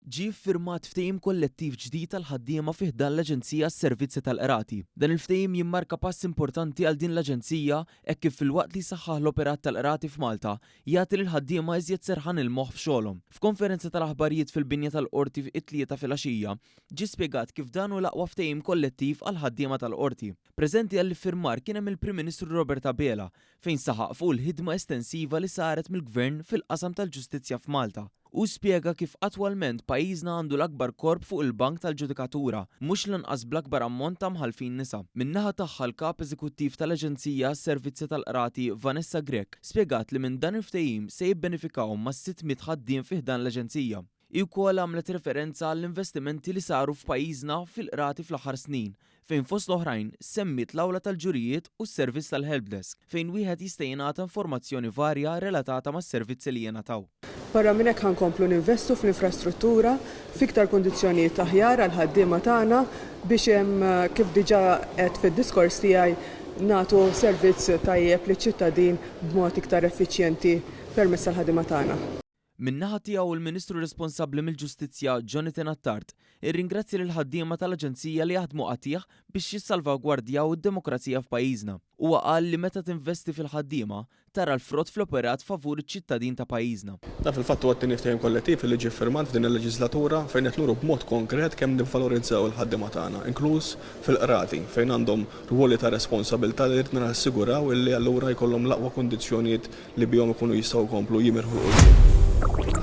Ġie ffirmat ftehim kollettiv ġdid għall-ħaddiema fi ħdan l-Aġenzija għas-Servizzi tal-Qrati. Dan il-ftehim jimmarka pass importanti għal din l-aġenzija hekk kif filwaqt li jsaħħaħ l-operat tal-qrati f'Malta, jagħti lill-ħaddiema iżjed serħan il-moħħ f'xogħolhom. F'konferenza tal-aħbarijiet fil-binja tal-Qorti it-Tlieta filgħaxija, ġie spjegat kif dan hu l-aqwa ftehim kollettiv għall-ħaddiema tal-Qorti. Preżenti għall-iffirmar kien hemm il-Prim Ministru Robert Abela fejn saħaq fuq il-ħidma estensiva li saret mill-Gvern fil-qasam tal-ġustizzja f'Malta. Hu spjega kif attwalment pajjiżna għandu l-akbar korp fuq il-bank tal-ġudikatura, mhux l-anqas bl-akbar ammont ta' mħallfin nisa. Min-naħa tagħha l-Kap Eżekuttiv tal-Aġenzija għas-Servizzi tal-Qrati Vanessa Grech spjegat li minn dan il-ftehim se jibbenefikaw mas-600 ħaddiem fi ħdan l-Aġenzija. Hi wkoll għamlet referenza għall-investimenti li saru f'pajjiżna fil-qrati fl-aħħar snin, fejn fost l-oħrajn semmiet l-awla tal-ġurijiet u s-servizz tal-helpdesk, fejn wieħed jista' jingħata informazzjoni varja relatata mas-servizzi li jingħataw. Barra minn hekk ħa nkomplu ninvestu fl-infrastruttura, f'iktar kundizzjonijiet aħjar għall-ħaddiema tagħna biex kif diġà għedt fid-diskors tiegħi nagħtu servizz tajjeb liċ-ċittadin b'mod iktar effiċjenti permezz tal-ħaddiema tagħna. Min-naħa tiegħu l-Ministru responsabbli mill-Ġustizzja Jonathan Attard irringrazzja lill-ħaddiema tal-Aġenzija li jaħdmu qatigħ biex jissalvagwardjaw id-demokrazija f'pajjiżna. Huwa qal li meta tinvesti fil-ħaddiema, tara l-frott fl-operat favur iċ-ċittadin ta' pajjiżna. Dan fil-fatt huwa t-tieni ftehim kollettiv li ġie ffirmat f'din il-leġiżlatura fejn qed nuru b'mod konkret kemm nivvalorizzaw il-ħaddiema tagħna, inkluż fil-qrati fejn għandhom rwoli ta' responsabilità li ridna nassiguraw illi allura jkollhom l-aqwa kundizzjonijiet li bihom ikunu jistgħu jkomplu jimirħu 'l quddiem.